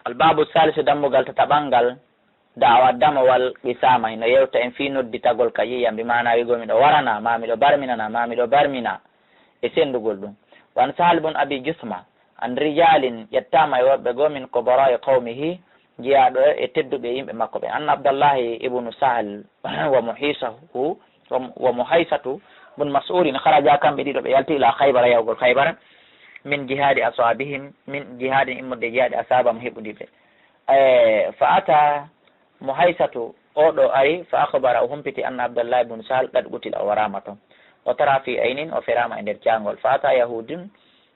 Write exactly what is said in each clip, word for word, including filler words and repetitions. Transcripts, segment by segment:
Al babu salisu, dambugal tataɓal ngal, da'wa, damowal Qisama, hino yewta en fii nodditagol ka ƴiiƴam, bi maana wi'ugol miɗo warana, maa miɗo barminana, maa miɗo barmina, e senndugol ɗum. Wa an Sahal bun Abi Jusma, an rijalin, ƴettaama e worɓe goo, min kubara'i qawmihi, jeyaaɗo e tedduɓe yimɓe makko ɓen. Anna Abdallahi ibnu Sahal wa Muhisahu, wa, wa Muhaysatu bun Mas'udin, kharaja, kamɓe ɗiɗo ɓe yalti, ila Khaybara, yahugol Khaybara, min jihadi asabihim, min jihadin, immorde e jihadi, asabahum, heɓundi ɓe. E, fa ata Muhaysatu, oo ɗoo ari, fa akhbara, o humpiti, anna Abdallahi bun Sahal qad qutila, o waraama ton. Wa tara fi aynin, o feraama e nder caangol. Fa ata Yahudun,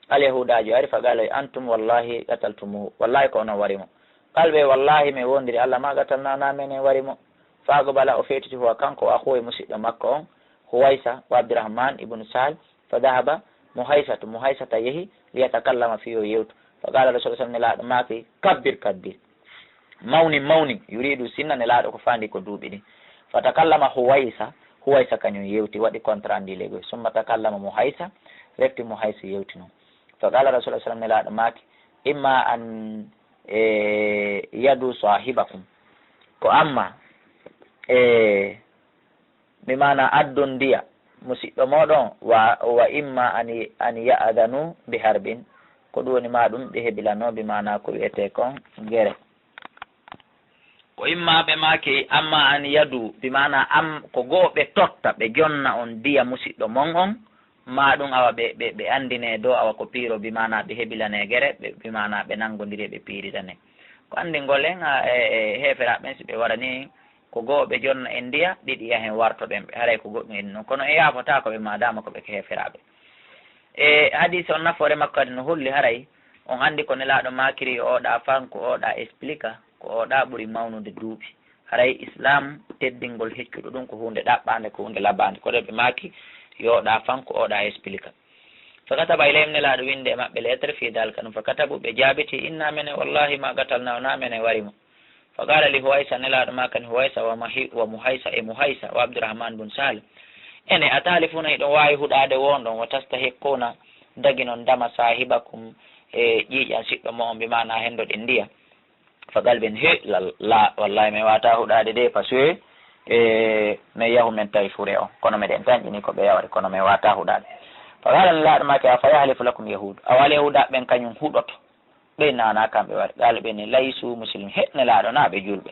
Alyahuudaajo ari, fa qala, antum wallahi qataltumuhu, wallahi ko onon wari mo. Qal ɓe, wallahi min wondiri Allah ma qatalna, na menen wari mo. Fa aqbala, o feetiti, huwa, kanko, wa akhuhu, e musiɗɗo makko on, Huwaysa, wa Abdurrahman ibnu Sahal, fa dhahaba Muhaysatu, Muhaysata yehi, li yatakallama, fii yo yewtu. Fa qala Rasul sallam, Nelaaɗo maaki, kabbir, kabbir. Mawni, mawni, yuridu sinna, Nelaaɗo ko faandi ko duuɓi ɗin. Fa takallama Huwaysa, Huwaysa kañum yewti, waɗi contrat ndi legoy. Summa takallama Muhaysa, refti Muhaysa yewti non. Fa qala Rasul sallam, Nelaaɗo maaki, imma an, e, yadu sahibakum. Ko amma, e, bi maana addon ndiya musiɗɗo mooɗon, wa, wa imma an, an ya'danu bi harbin. Ko ɗum woni ma ɗum ɓe hebilano, bi maana ko wi'etee kon gere. Ko imma ɓe maaki, amma an yadu, bi maana am, ko goo ɓe totta, ɓe jonna on ndiya musiɗɗo mon on, maa ɗum awa ɓe, ɓe, ɓe anndinee dow awa ko piiro, bi maana ɓe hebilanee gere, ɓe, bi maana ɓe nanngondiri, ɓe piirirane. Ko anndingol en, a, e, e heeferaaɓe ɓen, si ɓe waranii ko goo ɓe jonna en ndiya, ɗiɗi yahen wartoɗen ɓe, haray ko goɗɗum en non. Kono en yaafotaako ɓe, maadaama ko ɓe ko heeferaaɓe. E hadiis on, nafoore makko kadi no holli, haray on anndi ko Nelaaɗo maakiri, yo oɗa fanko, oɗa explica, ko oɗa ɓuri mawnude duuɓi. Haray Islaam teddingol heccuɗo ɗum ko huunde ɗaɓɓaande, ko huunde labaande. Ko ɗo ɓe maaki, yo oɗa fanko, oɗa explica. Fa kataba ilayhim, Nelaaɗo windi e maɓɓe lettre, fii daalika ɗum. Fa katabu, ɓe jaabiti, inna menen, wallahi ma qatalna, wonaa menen wari mo. Fa qaala li Huwaysa, Nelaaɗo maakani Huwaysa wa Mahi-, wa Muhaysa, e Muhaysa, wa Abdurrahman bun Sahal. Ene, atahlifuuna, hiɗon waawi huɗaade wonɗon, wa tastahiqquuna, daginon dama saahibakum, e ƴiiƴan siɗɗo mo'on, bi maana hendoɗen ndiya. Fa qaal ɓen, he, la, la, wallahi, men waawataa huɗaade de, parce que, e, men yahu men tawi fure on. Kono meɗen tanƴini ko ɓe yawri, kono men waawataa huɗaade. Fa qaala, Nelaaɗo maaki, afa yahlifu lakum Yahuud? Awa Alyahuudaaɓe ɓen kañum huɗoto? Ɓe nana kamɓe wari. Qaala ɓe ni, laysu muslimin, he, Nelaaɗo, na ɓe julɓe.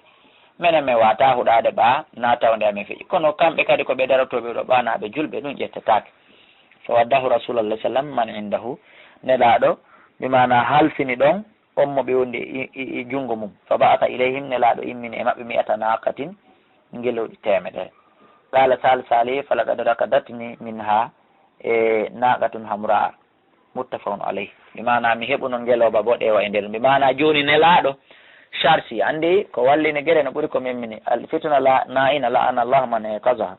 Menen men waawataa huɗaade ɓa na tawnde amen feƴƴi. Kono kamɓe kadi ko ɓe darotooɓe ɗo ɓa na ɓe julɓe, ɗum ƴettetaake. Fa waddahu Rasuulullaahi sallam man indahu. Nelaaɗo, bi maana halfini ɗon, on mo ɓe wondi e, e, e junngo mum. Fa ba'atha ilayhim, Nelaaɗo immini e maɓɓe mi'ata naaqatin, ngelooɗi teemedere. Qaala Sahal Salihi, falaqad rakadatni minha, e, naaqatun hamraa. Muttafaqun alayh. Bi maana mi heɓuno ngelooba boɗeewa e nder. Bi maana jooni Nelaaɗo charge, anndi ko wallini gere no ɓuri ko memmini. Al fitna la, naa'ina, la'ana Allahu man ayqazaha.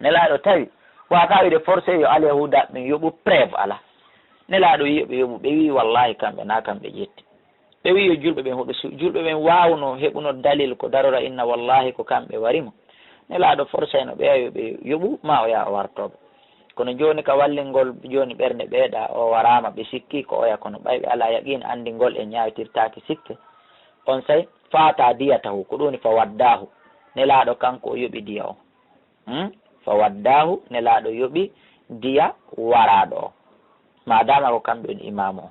Nelaaɗo tawi waawataa wi'ude forcé yo Alyahuuda ɓen yoɓu, preuve alaa. Nelaaɗo wi'i yo ɓe yoɓu, ɓe wi'i wallahi kamɓe na kamɓe ƴetti. Ɓe wi'i yo julɓe ɓen huɗo, si julɓe ɓen waawno heɓuno dalil ko darora inna wallahi ko kamɓe wari mo, Nelaaɗo forcayno ɓe yo ɓe yoɓu, ma o yaha o wartoo ɓe. Kono jooni ka wallingol jooni ɓernde ɓeeɗa, o waraama, ɓe sikki ko oya, kono ɓay ɓe alaa yaqiin anndingol e ñaawitirtaake sikke, onsay fa ata diyatahu, ko ɗum woni fa waddaahu, Nelaaɗo kanko o yoɓi diya o. Hmm? Fa waddaahu, Nelaaɗo yoɓi diya waraaɗo o. Maadaama ko kamɓe woni imaamu o.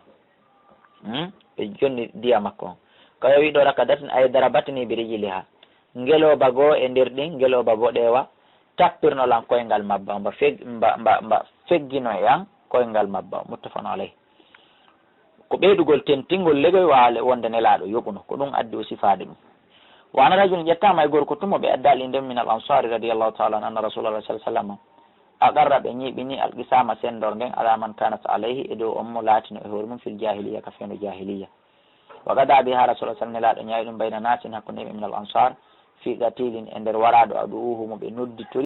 Hmm? Ɓe jonni diya makko on. Ka o wi'i ɗo, rakadatni ay darabatni bi rijliha. Ngelooba goo e nder ɗin, ngelooba boɗeewa, tappirno lan koyngal mabba, mba feg-, mba, mba, mba feggino e an koyngal mabba. Muttafaqun alayh. Ko ɓeydugol tentingol legoy waale wonde Nelaaɗo yoɓuno, ko ɗum addi o sifaade ɗum. Wa ana rajulun, ƴettaama e gorko tun mo ɓe addaali innde mum, min al ansaari radiyallahu ta'ala anhu, anna Rasulallah sallallahu alaihi wasallam aqarra, ɓe ñiiɓini, al qisama, senndor ngen, ala man kanat alayhi, e dow on mo laatino e hoore mum, fil jahiliya, ka fewndo jahiliya. Wa qada biha Rasulullah sallallahu alaihi wasallam, Nelaaɗo ñaawi ɗum, bayna nasin, hakkunde yimɓe, min al ansar, fi qatilin, e nder waraaɗo, adu'uhu, mo ɓe nodditori,